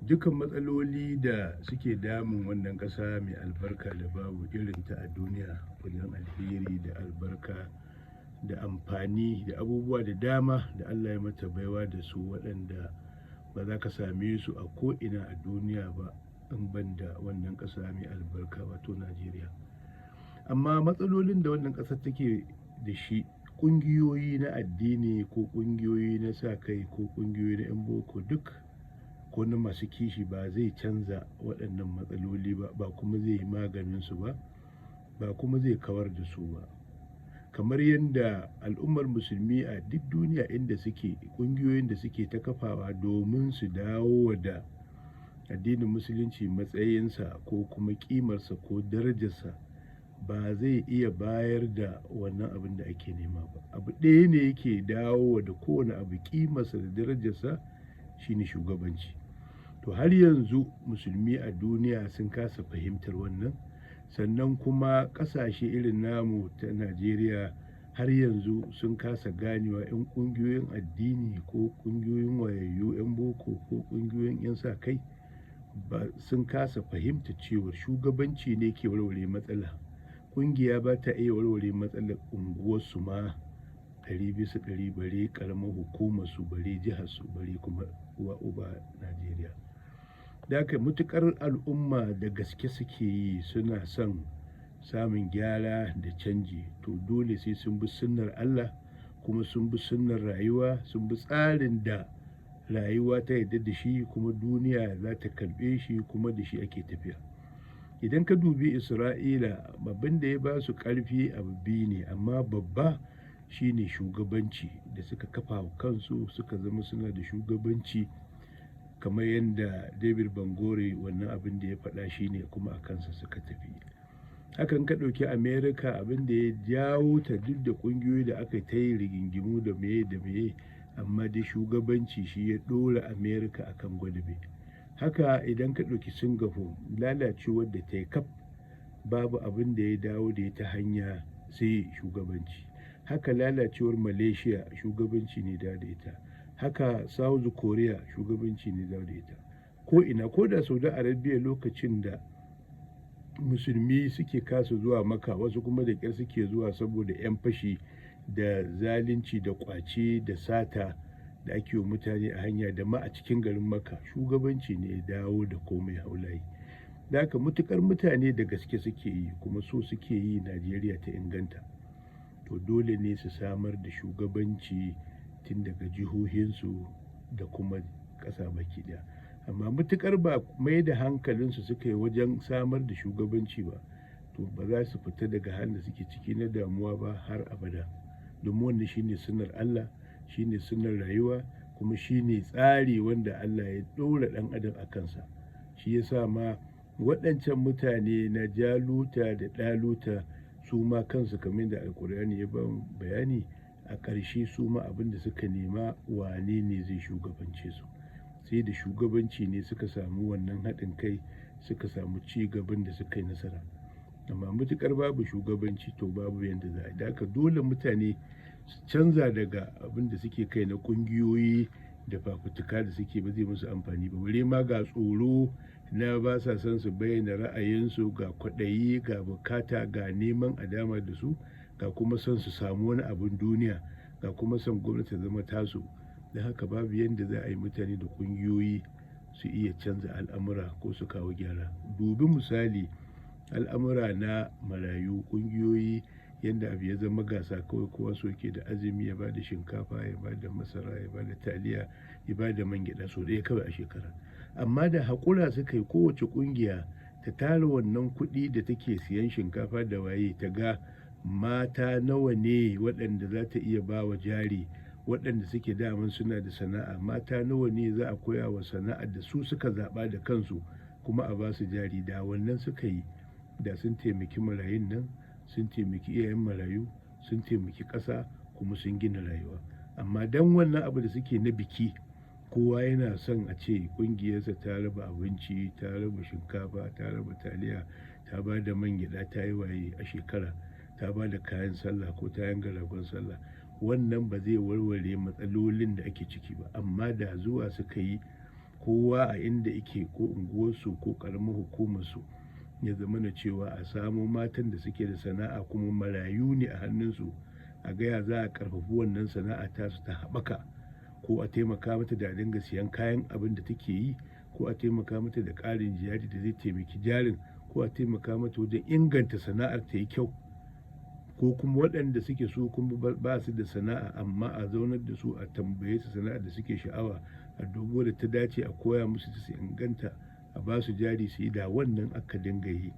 Dukan matsaloli da suke damun wannan ƙasa mai albarka da babu irinta a duniya wajen alheri da albarka da amfani da abubuwa da dama da Allah ya mata baiwa da su, waɗanda ba za ka same su a ko'ina a duniya ba in ban da wannan ƙasa mai albarka, wato Najeriya. Amma matsalolin da wannan ƙasar take da shi, ƙungiyoyi na addini ko ƙungiyoyi na sa kai ko ƙungiyoyi na 'yan boko duk ko na masu kishi, ba zai canza waɗannan matsaloli ba, ba kuma zai yi maganin su ba, ba kuma zai kawar da su ba. Kamar yadda al'ummar musulmi a duk duniya inda suke, ƙungiyoyin da suke ta kafawa domin su dawo da addinin Musulunci matsayinsa ko kuma ƙimarsa ko darajarsa, ba zai iya bayar da wannan abin da ake nema ba. Abu ɗaya ne yake dawo da kowane abu ƙimarsa da darajarsa, shine shugabanci. To, har yanzu musulmi a duniya sun kasa fahimtar wannan. Sannan kuma ƙasashe irin namu ta Najeriya har yanzu sun kasa ganewa 'yan ƙungiyoyin addini ko ƙungiyoyin wayayyu 'yan boko ko ƙungiyoyin 'yan sa kai ba, sun kasa fahimta cewar shugabanci ne ke warware matsala. Ƙungiya ba ta iya warware matsalar unguwarsu ma 100%, bare ƙaramar hukumarsu, bare jiharsu, bare kuma uwa uba Najeriya. Da haka, matuƙar al'umma da gaske suke yi, suna son samun gyara da canji, to dole sai sun bi sunnar Allah, kuma sun bi sunnar rayuwa, sun bi tsarin da rayuwa ta yarda da shi kuma duniya za ta karɓe shi, kuma da shi ake tafiya. Idan ka dubi Isra'ila, abin da ya ba su ƙarfi abu biyu ne, amma babba shine shugabanci da suka kafa wa kansu, suka zama suna da shugabanci. Kamar yadda David Ben Gurion, wannan abin da ya faɗa shine kuma a kansa suka tafi. Hakan ka ɗauki America, abin da ya jawo ta, duk da ƙungiyoyi da aka ta yi rigingimu da meye da meye, amma dai shugabanci shi ya ɗora America akan gwadabe. Haka idan ka ɗauki Singapore, lalacewar da ta yi kaf, babu abin da ya dawo da ita hanya sai shugabanci. Haka lalacewar Malaysia, shugabanci ne da ita. Haka South Korea, shugabanci ne da ita. Ko ina, ko da Saudi Arabia, lokacin da musulmi suke kasa zuwa Maka, wasu kuma da ƙyar suke zuwa saboda 'yan fashi da zalunci da ƙwace da sata da ake wa mutane a hanya da ma a cikin garin Maka, shugabanci ne ya dawo da komai haulayi. Da haka, mutukar mutane da gaske suke yi kuma so suke yi Najeriya ta inganta, to dole ne su samar da shugabanci tun daga jihohinsu da kuma ƙasa baki ɗaya. Amma mutukar ba mai da hankalinsu suka yi wajen samar da shugabanci ba, to ba za su fita daga halin da suke ciki na damuwa ba har abada, domin wannan shine sunnar Allah, shine sunnar rayuwa, kuma shine tsari wanda Allah ya ɗora ɗan adam a kansa. Shi yasa ma waɗancan mutane na Jaluta da Ɗaluta, su ma kansu, kamar da Alkur'ani ya ba bayani a ƙarshe, su ma abin da suka nema, wane ne zai shugabance su? Sai da shugabanci ne suka samu wannan haɗin kai, suka samu ci gaban da suka yi nasara. Amma matuƙar babu shugabanci, to babu yadda za a yi. Da haka dole mutane su canza daga abin da suke kai na ƙungiyoyi da fafutuka da suke, ba zai musu amfani ba, bare ma ga tsoro na ba sa son su bayyana ra'ayinsu, ga kwaɗayi, ga bukata, ga neman a dama da su, ga kuma son su samu wani abin duniya, ga kuma son gwamnati ta zama tasu. Don haka babu yadda za a yi mutane da ƙungiyoyi su iya canza al'amura ko su kawo gyara. Dubi misali al'amura na marayu, ƙungiyoyi, yadda abu ya zama gasa kawai, kowa so yake da azumi ya ba da shinkafa, ya ba da masara, ya ba da taliya, ya ba da man gyaɗa, sau ɗaya kawai a shekara. Amma da haƙura suka yi, kowace ƙungiya ta tara wannan kuɗi da take siyan shinkafa da waye, ta ga mata nawa ne waɗanda za ta iya ba wa jari, waɗanda suke daman suna da sana'a, mata nawa ne za a koya wa sana'ar da su suka zaɓa da kansu kuma a ba su jari. Da wannan suka yi, da sun taimaki marayun nan, sun taimaki iyayen marayu, sun taimaki ƙasa, kuma sun gina rayuwa. Amma dan wannan abu da suke na biki, kowa yana son a ce ƙungiyarsa ta raba abinci, ta raba shinkafa, ta raba taliya, ta ba da man gyaɗa, ta yi waye a shekara, ta ba da kayan sallah ko ta yanka ragon sallah, wannan ba zai warware matsalolin da ake ciki ba. Amma da zuwa suka yi Kowa a inda yake, ko unguwarsu ko ƙaramar hukumarsu, ya zama na cewa a samo matan da suke da sana'a kuma marayu ne a hannunsu, a gaya za a ƙarfafi wannan sana'a tasu ta haɓaka, ko a taimaka mata da dinga siyan kayan abin da take yi, ko a taimaka mata da ƙarin jari da zai taimaki jarin, ko a taimaka mata wajen inganta sana'ar ta yi kyau, ko kuma waɗanda suke su kuma ba su da sana'a amma a zaunar da su a tambaye su sana'ar da suke sha'awa, a dubo da ta dace a koya musu su inganta, a ba su jari su yi. Da wannan aka dinga yi,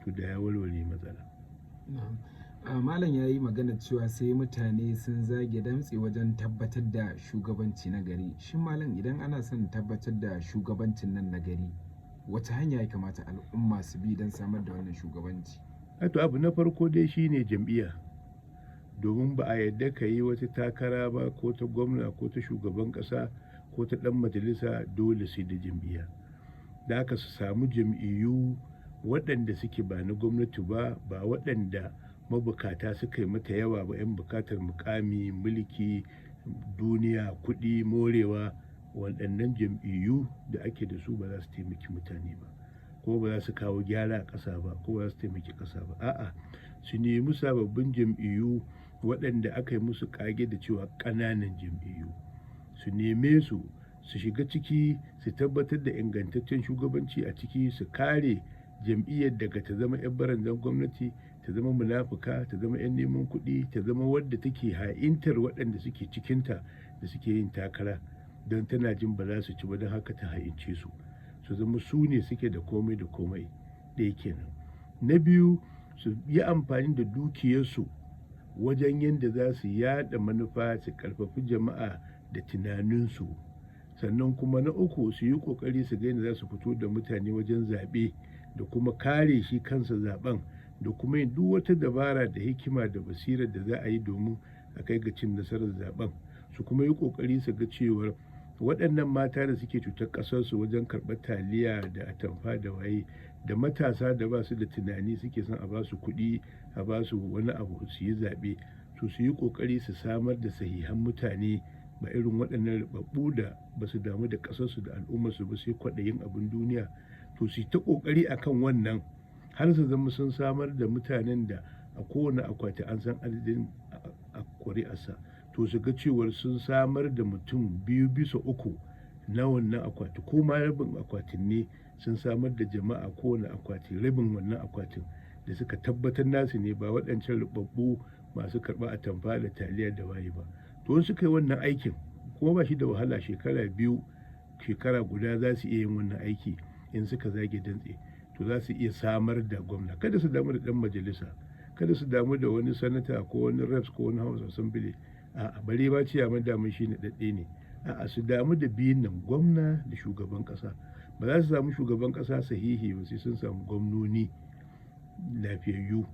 to da ya walwale matsala. Malam ya yi magana cewa sai mutane sun zage damtse wajen tabbatar da shugabanci na gari. Shin malam, idan ana son tabbatar da shugabancin nan na gari, wace hanya ya kamata al'umma su bi don samar da wannan shugabanci? To, abu na farko dai shine jam'iyya, domin ba a yadda ka yi wata takara ba, ko ta gwamna ko ta shugaban ƙasa ko ta ɗan majalisa, dole sai da jam'iyya. Da haka su samu jam'iyyu waɗanda suke ba na gwamnati ba, ba waɗanda mabukata suka yi mata yawa ba, 'yan bukatar mukami, mulki, duniya, kuɗi, morewa. Waɗannan jam'iyyu da ake da su ba za su taimaki mutane ba, ko ba za su kawo gyara a ƙasa ba, ko ba za su taimaki ƙasa ba. A'a, su nemi sababbin jam'iyyu waɗanda aka yi musu ƙage da cewa ƙananan jam'iyyu, su neme su, su shiga ciki, su tabbatar da ingantaccen shugabanci a ciki, su kare jam'iyyar daga ta zama 'yan barandan gwamnati, ta zama munafuka, ta zama 'yan neman kuɗi, ta zama wadda take ha'intar waɗanda suke cikinta da suke yin takara, don tana jin ba za su ci ba, don haka ta ha'ince su. Su zama su ne suke da komai da komai. Ɗaya kenan. Na biyu, su yi amfani da dukiyarsu wajen yadda za su yaɗa manufa, su ƙarfafi jama'a da tunaninsu. Sannan kuma na uku, su yi ƙoƙari su ga yadda za su fito da mutane wajen zaɓe, da kuma kare shi kansa zaɓen, da kuma yin duk wata dabara da hikima da basirar da za a yi domin a kai ga cin nasarar zaɓen. Su kuma yi ƙoƙari su ga cewar waɗannan mata da suke cutar ƙasarsu wajen karɓar taliya da atamfa da waye, da matasa da ba su da tunani suke son a ba su kuɗi, a ba su wani abu su yi zaɓe, to su yi ƙoƙari su samar da sahihan mutane, ba irin waɗannan rubabbu da ba su damu da ƙasarsu da al'ummarsu ba sai kwaɗayin abin duniya. To, su yi ta ƙoƙari akan wannan har su zama sun samar da mutanen da a kowane akwati an san adadin a ƙuri'arsa. To, su ga cewar sun samar da mutum 2 bisa 3 na wannan akwati, ko ma rabin akwatin ne, sun samar da jama'a kowane akwati rabin wannan akwatin da suka tabbatar nasu ne, ba waɗancan rubabbu masu karɓa atamfa da taliya da waye ba. To, in suka yi wannan aikin, kuma ba shi da wahala, shekara 2, shekara 1 za su iya yin wannan aiki in suka zage dantse, to za su iya samar da gwamna. Kada su damu da ɗan majalisa, kada su damu da wani sanata ko wani reps ko wani House Assembly, a'a, bare ma ciyaman, daman shi naɗaɗɗe ne. A'a, su damu da biyun nan, gwamna da shugaban ƙasa. Ba za su samu shugaban ƙasa sahihi ba sai sun samu gwamnoni lafiyayyu.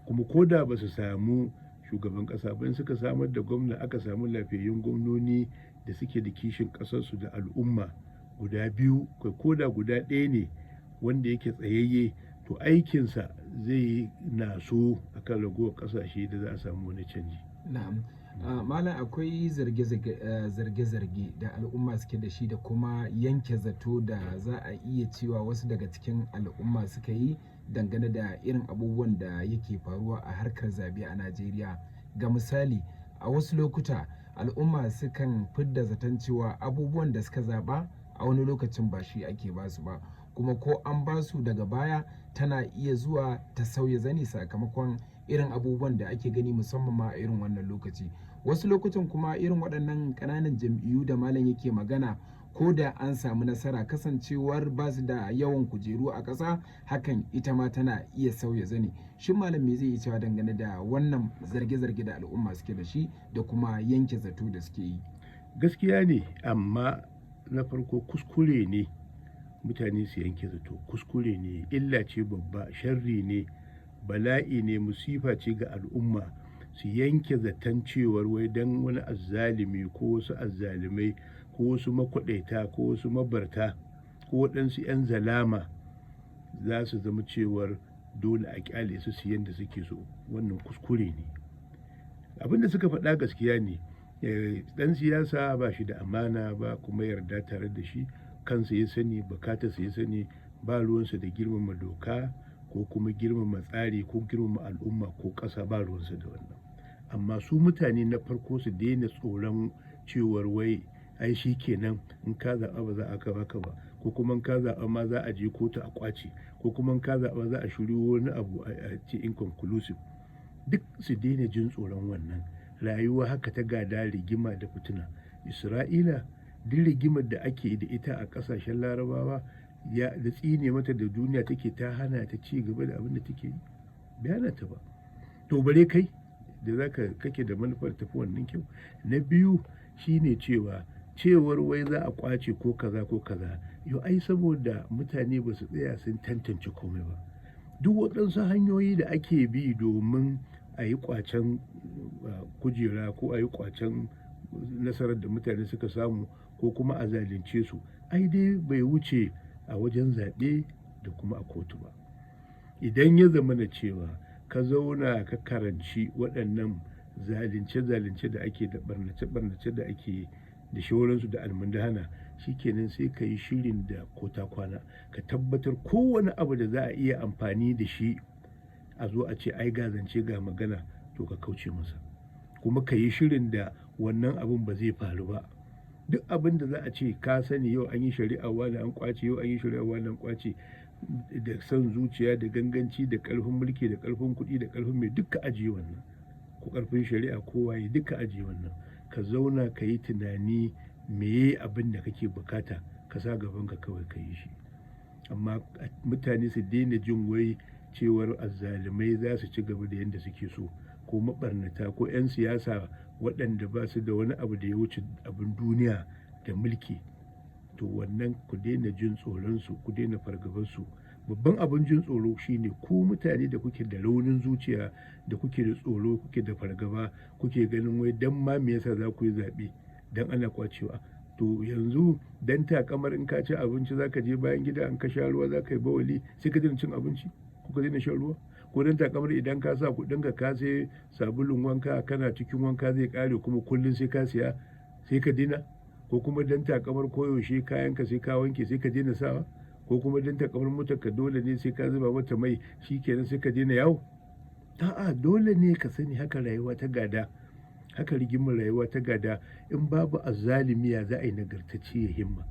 Kuma ko da ba su samu shugaban ƙasa ba, in suka samar da gwamna, aka samu lafiyayyun gwamnoni da suke da kishin ƙasarsu da al'umma guda biyu, kai ko da guda ɗaya ne wanda yake tsayayye, to aikinsa zai yi naso akan ragowar ƙasashe da za a samu wani canji. Na'am. Malam, akwai zarge-zarge da al'umma suke da shi da kuma yanke zato da za a iya cewa wasu daga cikin al'umma suka yi dangane da irin abubuwan da yake faruwa a harkar zaɓe a Najeriya. Ga misali, a wasu lokuta al'umma sukan fidda zaton cewa abubuwan da suka zaɓa a wani lokacin ba shi ake ba su ba, kuma ko an ba su daga baya tana iya zuwa ta sauya zani sakamakon irin abubuwan da ake gani, musamman ma a irin wannan lokaci. Wasu lokutan kuma irin waɗannan ƙananan jam'iyyu da malam yake magana, ko da an samu nasara, kasancewar ba su da yawan kujeru a ƙasa, hakan ita ma tana iya sauya zani. Shin malam, me zai iya cewa dangane da wannan zarge-zarge da al'umma suke da shi da kuma yanke zato da suke yi? Gaskiya ne, amma na farko kuskure ne mutane su yanke zato. Kuskure ne, illa ce babba, sharri ne, bala'i ne, musifa ce ga al'umma su yanke zaton cewar wai don wani azzalumi ko wasu azzalumai ko wasu makwaɗaita ko wasu mabarta ko waɗansu 'yan zalama za su zama cewar dole a ƙyale su su yanda suke so. Wannan kuskure ne. Abin da suka faɗa gaskiya ne. Ɗan siyasa ba shi da amana ba kuma yarda tare da shi. Kansa ya sani, bukatarsa ya sani, ba ruwansa da girmama doka ko kuma girmama tsari ko girmama al'umma ko ƙasa, ba ruwansa da wannan. Amma su mutane na farko su daina tsoron cewar wai ai shi kenan in ka zaɓa ba za a baka ba, ko kuma in ka zaɓa ma za a je kotu a ƙwace, ko kuma in ka zaɓa za a shiryo wani abu a ce inconclusive. Duk su daina jin tsoron wannan. Rayuwa haka ta gada, rigima da fitina. Isra'ila duk rigimar da ake da ita a ƙasashen Larabawa ya da tsine mata da duniya take, ta hana ta ci gaba da abin da take yi? Bai hana ta ba. To bare kai da zaka kake da manufar tafi wannan kyau. Na biyu shine cewa cewar wai za a ƙwace ko kaza ko kaza, yo ai saboda mutane ba su tsaya sun tantance komai ba. Duk waɗansu hanyoyi da ake bi domin a yi ƙwacen kujera ko a yi ƙwacen nasarar da mutane suka samu ko kuma a zalunce su, ai dai bai wuce a wajen zaɓe da kuma a kotu ba. Idan ya zamana cewa ka zauna ka karanci waɗannan zalunce-zalunce da ake da ɓarnace-ɓarnace da ake da shauransu da almundahana, shikenan sai ka yi shirin da ko ta kwana. Ka tabbatar kowane abu da za a iya amfani da shi a zo a ce ai ga zance ga magana, to ka kauce masa. Kuma ka yi shirin da wannan abun ba zai faru ba. Duk abin da za a ce ka sani yau an yi shari'a wane an ƙwace, yau an yi shari'a wane an ƙwace, da son zuciya da ganganci da ƙarfin mulki da ƙarfin kuɗi da ƙarfin mai, duk ka ajiye wannan. Ko ƙarfin shari'a ko waye, duk ka ajiye wannan. Ka zauna ka yi tunani meye abin da kake bukata, ka sa gabanka kawai ka yi shi. Amma mutane su daina jin wai cewar azzalumai za su ci gaba da yanda suke so, ko maɓarnata ko 'yan siyasa waɗanda ba su da wani abu da ya wuce abin duniya da mulki. To wannan ku daina jin tsoronsu, ku daina fargabarsu. Babban abin jin tsoro shine ku mutane da kuke da raunin zuciya, da kuke da tsoro, kuke da fargaba, kuke ganin wai dan ma me yasa za ku yi zaɓe dan ana ƙwacewa. To yanzu dan taƙamar in ka ci abinci za ka je bayan gida, in ka sha ruwa za ka yi bawali, sai ka daina cin abinci ko ka daina shan ruwa? Ko dan taƙamar idan ka sa kuɗinka ka sai sabulun wanka, kana cikin wanka zai ƙare kuma kullum sai ka siya, sai ka daina? Ko kuma dan taƙamar koyaushe kayanka sai ka wanke, sai ka daina sawa? Ko kuma dan taƙamar motarka dole ne sai ka zuba mata mai, shikenan sai ka daina yawo? A'a, dole ne ka sani haka rayuwa ta gada, haka rigimar rayuwa ta gada. In babu azzalumi, ya za a yi nagartacce ya himma?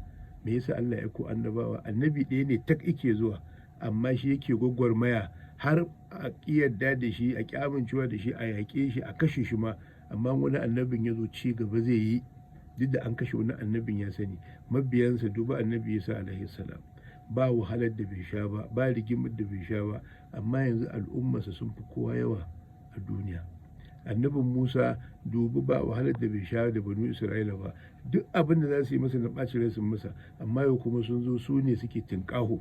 Me yasa Allah ya aiko annabawa? Annabi ɗaya ne tak yake zuwa, amma shi yake gwagwarmaya har a ƙi yarda da shi, a ƙi amincewa da shi, a yaƙe shi, a kashe shi ma. Amma wani annabin ya zo ci gaba zai yi, duk da an kashe wani annabin ya sani. Mabiyansa, duba Annabi Isa alaihi salam, ba wahalar da bai sha ba, ba rigimar da bai sha ba, amma yanzu al'ummarsa sun fi kowa yawa a duniya. Annabin Musa, dubi ba wahalar da bai sha da Banu Isra'ila ba, duk abin da za su yi masa na ɓacin rai sun masa, amma yau kuma sun zo su ne suke tinƙaho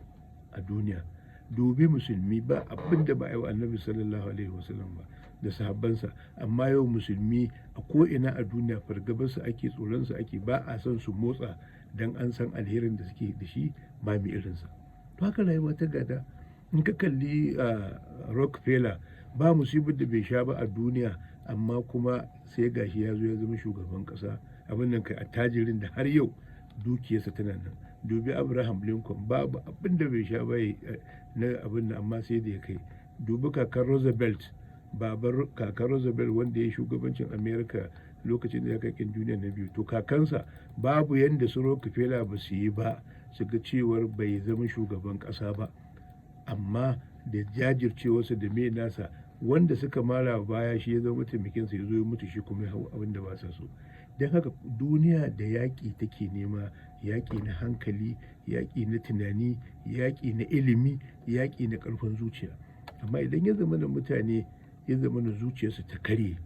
a duniya. Dubi musulmi, ba abin da ba a yi wa Annabi sallallahu alaihi wasallam ba da sahabbansa, amma yau musulmi a ko'ina a duniya fargabarsu ake, tsoronsu ake, ba a son su motsa, dan an san alherin da suke da shi ba mai irinsa. To haka rayuwa ta gada. In ka kalli Rockefeller, ba musibar da bai sha ba a duniya, amma kuma sai gashi ya zo ya zama shugaban ƙasa, abin nan kai, attajirin da har yau dukiyarsa tana nan. Dubi Abraham Lincoln, babu abin da bai sha ba na abin nan, amma sai da ya kai. Dubi kakan Roosevelt, babar kakan Roosevelt wanda ya shugabancin America lokacin da ya kai duniya na biyu. To kakansa, babu yanda su Rockefeller ba su yi ba su ga cewar bai zama shugaban ƙasa ba, amma da jajircewarsa da me nasa wanda suka mara baya, shi ya zama mataimakinsa, ya zo ya mutu, shi kuma ya hau abin da ba sa so. Don haka duniya da yaƙi take nema, yaƙi na hankali, yaƙi na tunani, yaƙi na ilimi, yaƙi na ƙarfin zuciya. Amma idan ya zama na mutane ya zama na zuciyarsu ta karye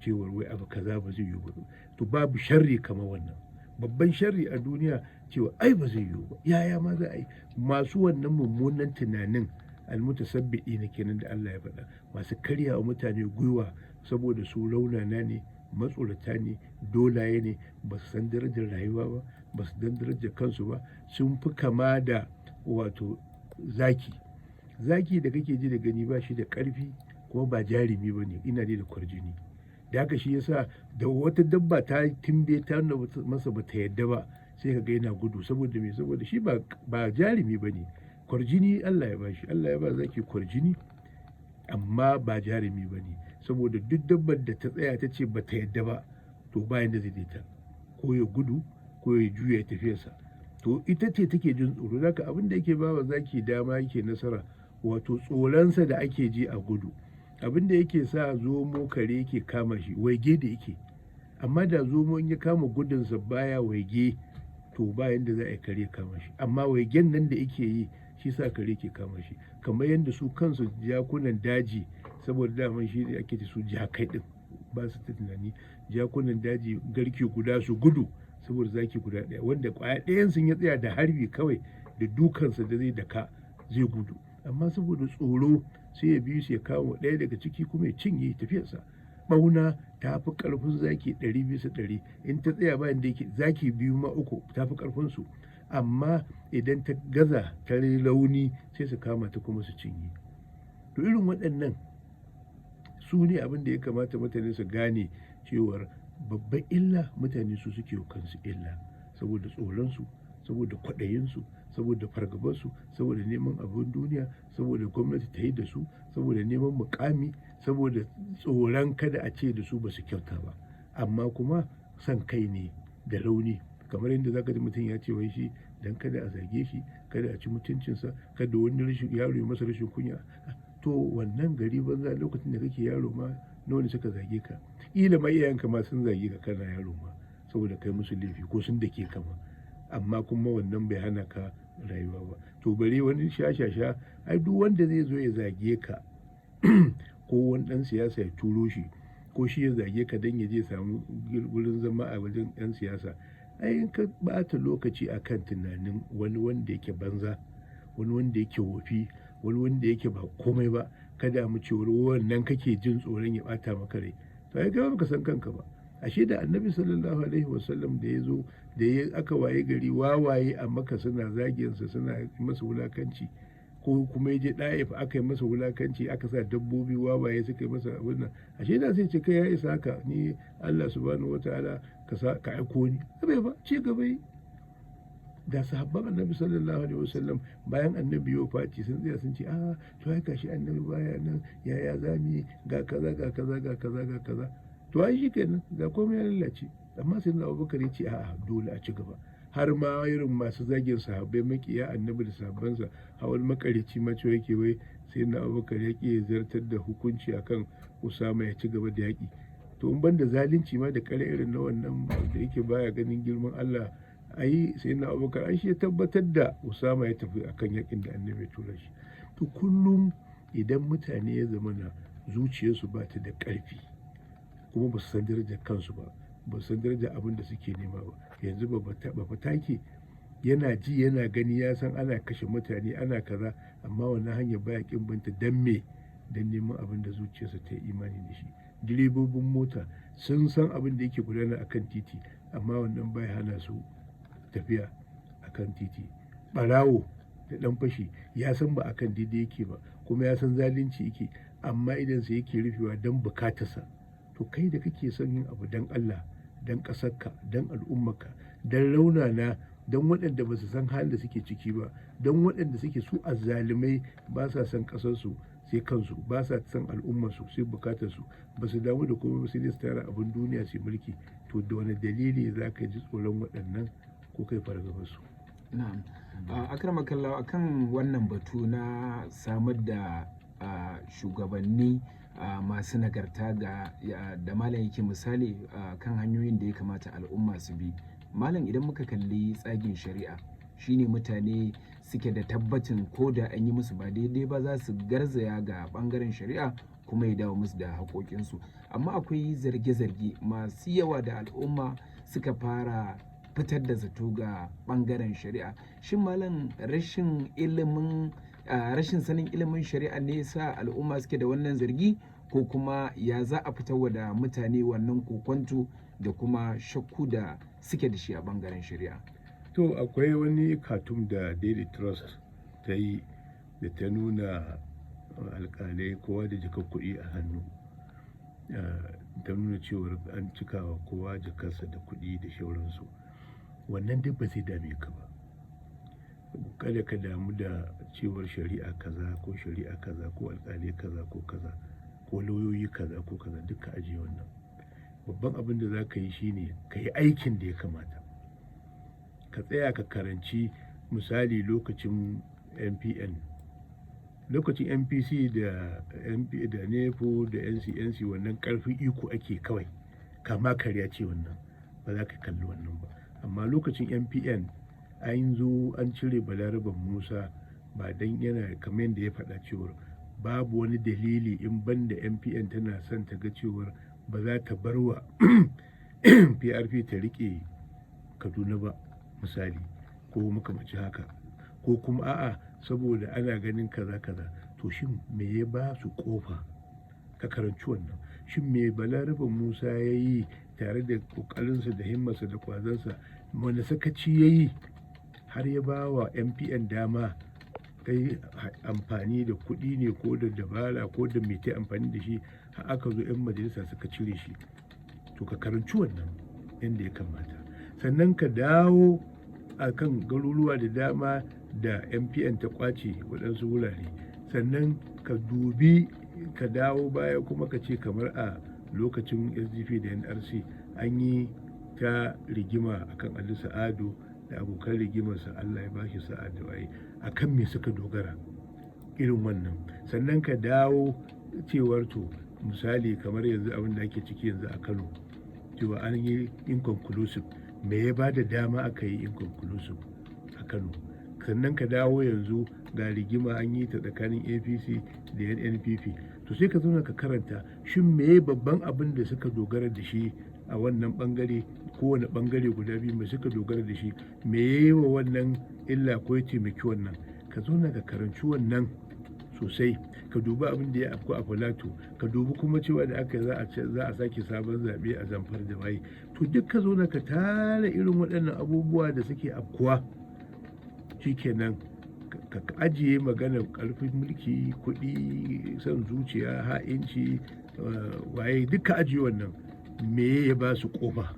cewar wai abu kaza ba zai yiwu ba, to babu sharri kamar wannan. Babban sharri a duniya cewa ai ba zai yiwu ba, yaya ma za a yi? Masu wannan mummunan tunanin almutasabbi'ina kenan da Allah ya faɗa, masu karya wa mutane gwiwa saboda su raunana ne, matsorata ne, dolaye ne, ba su san darajar rayuwa ba, ba su san darajar kansu ba. Sun fi kama da wato zaki. Zaki da kake ji da gani ba shi da ƙarfi kuma ba jarumi ba ne, ina dai da kwarjini. Da haka shi yasa da wata dabba ta timbe ta nuna masa ba ta yadda ba, Sai ka ga yana gudu. Saboda me? Saboda shi ba jarumi ba ne. Kwarjini Allah ya bashi, Allah ya ba zaki kwarjini, amma ba jarumi ba ne. Saboda duk dabbar da ta tsaya ta ce ba ta yadda ba, to bayan da zai ta ko ya gudu ko ya juya ya tafiyarsa. To ita ce take jin tsoro. Zaka abin da yake ba wa zaki dama yake nasara, wato tsoronsa da ake ji a gudu. Abin da yake sa zomo, kare yake kama shi, waige da yake. Amma da zomo in ya kama gudunsa baya waige, to bayan da za a yi kare kama shi. Amma waigen nan da yake yi, shi sa kare ke kama shi. Kamar yadda su kansu jakunan daji, saboda daman shi ne ake ce su jakai din, ba su ta tunani. Jakunan daji garke guda su gudu saboda zaki guda ɗaya, wanda kwaya ɗayan sun ya tsaya da harbi kawai da dukansa da zai daka, zai gudu. Amma saboda tsoro sai ya biyu su, ya kawo ɗaya daga ciki kuma ya cinye tafiyarsa. Ɓauna ta fi ƙarfin zaki 100%. In ta tsaya bayan da yake zaki biyu ma uku, ta fi ƙarfinsu. Amma idan ta gaza, ta rauni, sai su kama ta kuma su cinye. To irin waɗannan su ne abin da ya kamata mutane su gane, cewar babban illa mutane su suke kansu illa, saboda tsoronsu, saboda kwaɗayinsu, saboda fargabarsu, saboda neman abin duniya, saboda gwamnati ta yi da su, saboda neman mukami, saboda tsoron kada a ce da su ba su kyauta ba. Amma kuma son kai ne da rauni. Kamar yadda zaka ji mutum ya ce wai shi dan kada a zage shi, kada a ci mutuncinsa, kada wani rashin yaro ya masa rashin kunya. To wannan gari banza, lokacin da kake yaro ma nawa ne suka zage ka? Ƙila ma iyayenka ma sun zage ka kana yaro ma, saboda kai musu laifi ko sun dake ka ma. Amma kuma wannan bai hana ka rayuwa ba. To bare wani shashasha. Ai duk wanda zai zo ya zage ka, ko wani dan siyasa ya turo shi, ko shi ya zage ka dan ya je samu gurin zama a wajen yan siyasa, ai in ka bata lokaci akan tunanin wani wanda yake banza, wani wanda yake wofi, wani wanda yake ba komai ba, kada mu cewar wannan kake jin tsoron ya bata maka rai, to ai kai baka san kanka ba. Ashe da Annabi sallallahu alaihi wasallam da ya zo, da ya aka waye gari wawaye a Maka suna zaginsa, suna masa wulakanci, ko kuma ya je Ɗa'if aka yi masa wulakanci, aka sa dabbobi wawaye suka yi masa wannan, ashe da sai ce, "Kai, ya isa haka, ni Allah subhanahu wataala ka sa ka aiko ni." Bai ba ci gaba yi. Da sahabban Annabi sallallahu alaihi wasallam bayan Annabi ya Fati sun tsaya sun ce, "A to ai gashi Annabi baya nan, yaya zamu? Ga kaza, ga kaza, ga kaza, ga kaza," to ai shi kenan, ga komai ya lalace. Amma sai na Abubakar ya ce, "A'a, dole a ci gaba." Har ma irin masu zagin sahabbai, makiya Annabi da sahabbansa, hawan makarici ma cewa yake wai sai na Abubakar ya ƙi zartar da hukunci akan Usama ya ci gaba da yaƙi. To in banda zalunci ma da kare irin na wannan da yake baya ganin girman Allah, ai sai na Abubakar ai shi ya tabbatar da Usama ya tafi akan yakin da Annabi ya tura shi. To kullum idan mutane ya zama na zuciyarsu ba ta da ƙarfi, kuma ba su san darajar kansu ba, ba su san darajar abin da suke nema ba. Yanzu ba fatake yana ji yana gani, ya san ana kashe mutane, ana kaza, amma wannan hanyar baya kin binta. Dan me? Dan neman abin da zuciyarsa ta yi imani da shi. Direbobin mota sun san abin da yake gudana akan titi, amma wannan baya hana su tafiya akan titi. Ɓarawo da ɗan fashi ya san ba akan daidai yake ba, kuma ya san zalunci yake, amma idansa yake rufewa don bukatarsa. To kai da kake son yin abu don Allah, don ƙasarka, don al'ummarka, don raunana, don waɗanda ba su san halin da suke ciki ba, don waɗanda suke su azzalumai, ba sa son ƙasarsu sai kansu, ba sa son al'ummarsu sai bukatarsu, ba su damu da komai ba sai dai su tara abin duniya su mulki, to da wani dalili za ka ji tsoron waɗannan ko kai fargabarsu? Na'am. Akramakallah, akan wannan batu na samar da shugabanni masu nagarta ga da malam yake misali kan hanyoyin da ya kamata al'umma su bi. Malam, idan muka kalli tsagin shari'a, shine mutane suke da tabbacin ko da an yi musu ba daidai ba, za su garzaya ga bangaren shari'a kuma ya dawo musu da haƙoƙinsu. Amma akwai zarge-zarge masu yawa da al'umma suka fara fitar da zato ga bangaren shari'a. Shin malam, rashin ilimin rashin sanin ilimin shari'a ne sa al'umma suke da wannan zargi, ko kuma ya za a fitar da mutane wannan kokwanto da kuma shakku da suke da shi a bangaren shari'a? To akwai wani cartoon da Daily Trust ta yi da ta nuna alkalai kowa da jakar kuɗi a hannu, ta nuna cewar an cika wa kowa jakarsa da kuɗi da shauransu. Wannan duk ba zai dame ka ba. Kada ka damu da cewar shari'a kaza ko shari'a kaza ko alƙali kaza ko kaza ko lauyoyi kaza ko kaza, duk ka ajiye wannan. Babban abin da za ka yi shine ka yi aikin da ya kamata. Ka tsaya ka karanci misali lokacin NPN, lokacin NPC da NP da NEPU da NCNC, wannan ƙarfin iko ake kawai, kama karya ce wannan, ba za ka kalli wannan ba. Amma lokacin NPN an zo an cire Balarabe Musa ba dan yana kamar yadda ya faɗa cewar babu wani dalili in banda NPN tana son ta ga cewar ba za ta bar wa PRP ta riƙe Kaduna ba, misali, ko makamancin haka, ko kuma a'a, saboda ana ganin kaza kaza. To, shin me ya ba su kofa? Ka karanci wannan. Shin me Balarabe Musa ya yi tare da kokarinsa da himmarsa da kwazansa, wanda sakaci ya yi har ya ba wa NPN dama ta yi amfani da kuɗi ne ko da dabara ko da me ta amfani da shi har aka zo 'yan majalisa suka cire shi? To, ka karanci wannan yadda ya kamata. Sannan ka dawo a kan garuruwa da dama da NPN ta kwace waɗansu wurare. Sannan ka dubi, ka dawo baya kuma ka ce kamar a lokacin SDP da NRC an yi ta rigima akan Ali Sa'adu da abokan rigimarsa, Allah ya bashi sa'a da waye, akan me suka dogara irin wannan. Sannan ka dawo cewar, to, misali kamar yanzu abin da ake ciki yanzu a Kano, cewa an yi inconclusive, me ya ba da dama aka yi inconclusive a Kano? Sannan ka dawo yanzu ga rigima an yi ta tsakanin APC da NNPP. To, sai ka zauna ka karanta, shin meye babban abin da suka dogara da shi a wannan bangare, kowane bangare guda biyu mai suka dogara da shi, me ya yi wa wannan illa ko ya taimaki wannan? Ka zauna ka karanci wannan sosai. Ka dubi abin da ya afku a Filato, ka dubi kuma cewa da aka za a sake sabon zaɓe a Zamfara da waye. To, duk ka zauna ka tara irin waɗannan abubuwa da suke afkuwa, shikenan ka ajiye maganar ƙarfin mulki, kuɗi, son zuciya, ha'inci, waye, duk ka ajiye wannan. Me ya ba su ƙofa,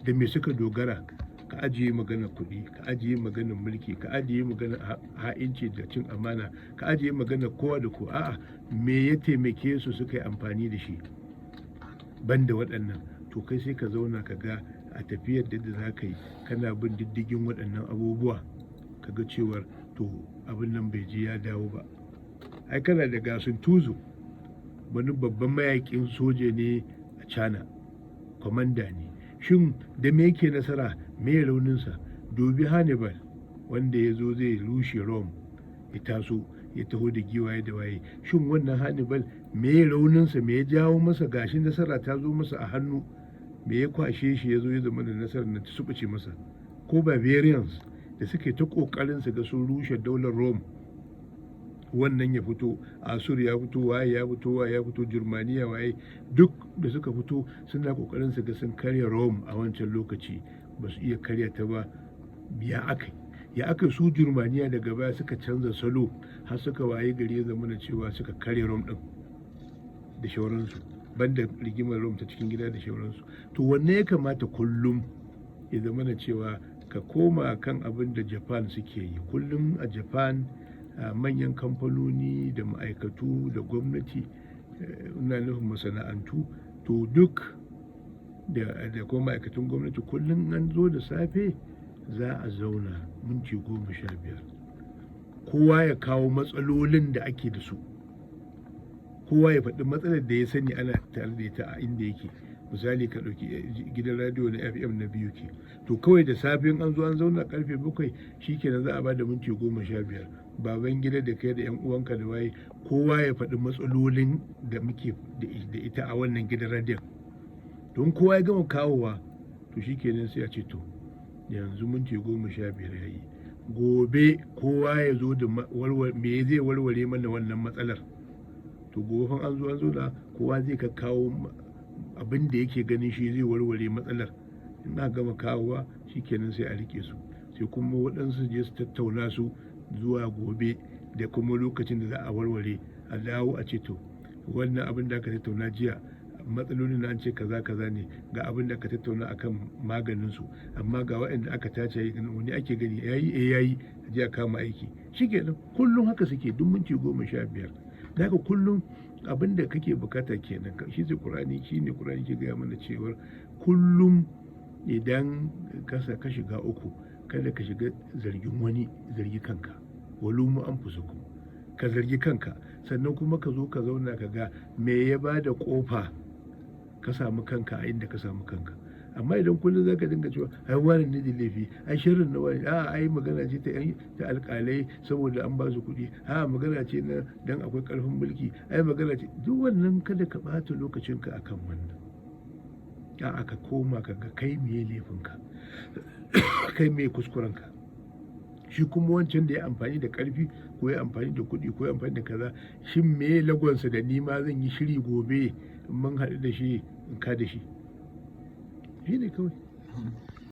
da me suka dogara? Ka ajiye maganar kuɗi, ka ajiye maganar mulki, ka ajiye maganar ha'inci da cin amana, ka ajiye maganar kowa da kowa. A'a, me ya taimake su suka yi amfani da shi banda waɗannan? To, kai sai ka zauna ka ga a tafiyar da za ka yi, kana bin diddigin waɗannan abubuwa, ka ga cewar to, abin nan bai je ya dawo ba. Ai kana da gasun tuzo, wani babban mayakin soja ne a China, kwamanda ne. Shin da me yake nasara? Me rauninsa? Dubi Hannibal wanda ya zo zai rushe Rome, ya taso ya taho da giwaye da waye. Shin wannan Hannibal me rauninsa? Me ya jawo masa gashi nasara ta zo masa a hannu? Me ya kwashe shi ya zo ya zama da nasarar nan ta subuce masa? Ko barbarians da suke ta kokarin su ga sun rushe daular Rome, wannan ya fito, Asur ya fito, waye ya fito, waye ya fito, Germaniya, waye, duk da suka fito suna kokarin su ga sun karya Rome a wancan lokaci, ba su iya karya ta ba. Ya aka ya aka su Germaniya daga baya suka canza salo har suka waye gari ya zama da cewa suka karya Rome din da shauransu, banda rigimar Rome ta cikin gida da shauransu? To, wanne ya kamata kullum ya zama da cewa ka koma kan abin da Japan suke yi kullum. A Japan, manyan kamfanoni da ma'aikatu da gwamnati, ina nufin masana'antu, to duk da kuma ma'aikatan gwamnati, kullum an zo da safe za a zauna minti 15, kowa ya kawo matsalolin da ake da su, kowa ya faɗi matsalar da ya sani ana tare da ita a inda yake. Misali, ka ɗauki gidan radiyo na FM na biyu ke. To, kawai da safe an zo an zauna karfe 7, shikenan, za a ba da minti 15, baban gida da kai da yan uwanka da waye, kowa ya faɗi matsalolin da muke da ita a wannan gidan radiyon. Don kowa ya gama kawowa, to shikenan, sai a ce to, yanzu minti 15 ya yi, gobe kowa ya zo da me zai warware mana wannan matsalar. To, gobe fa an zo an zo da kowa zai ka kawo abin da yake ganin shi zai warware matsalar. In aka gama kawowa, shikenan, sai a rike su, sai kuma waɗansu je su tattauna su zuwa gobe da kuma lokacin da za a warware, a dawo a ce to, wannan abin da aka tattauna jiya Matsalolin na an ce kaza kaza ne, ga abin da aka tattauna akan maganin su, amma ga waɗanda aka tace, wani ake gani yayi, eh yayi, a je a kama aiki. Shikenan, kullum haka suke, duk minti 15. Da haka kullum abin da kake bukata kenan. Shi ne Qur'ani, shi ne Qur'ani ke gaya mana cewar kullum idan ka shiga uku, kada ka shiga zargin wani, zargi kanka. Walumu anfusakum, ka zargi kanka, sannan kuma ka zo ka zauna ka ga me ya ba da kofa ka samu kanka a inda ka samu kanka. Amma idan kullum za ka dinga cewa ai wani ne da laifi, ai shirin na wani, a ai magana ce ta yan ta alƙalai saboda an ba su kuɗi, a magana ce na dan akwai ƙarfin mulki, ai magana ce, duk wannan kada ka ɓata lokacinka akan wannan. A ka koma ka ga kai meye laifinka, kai meye kuskurenka. Shi kuma wancan da ya amfani da ƙarfi ko ya amfani da kuɗi ko ya amfani da kaza, shin meye lagonsa da ni ma zan yi shiri gobe in mun haɗu da shi in ka da shi? Shi ne kawai.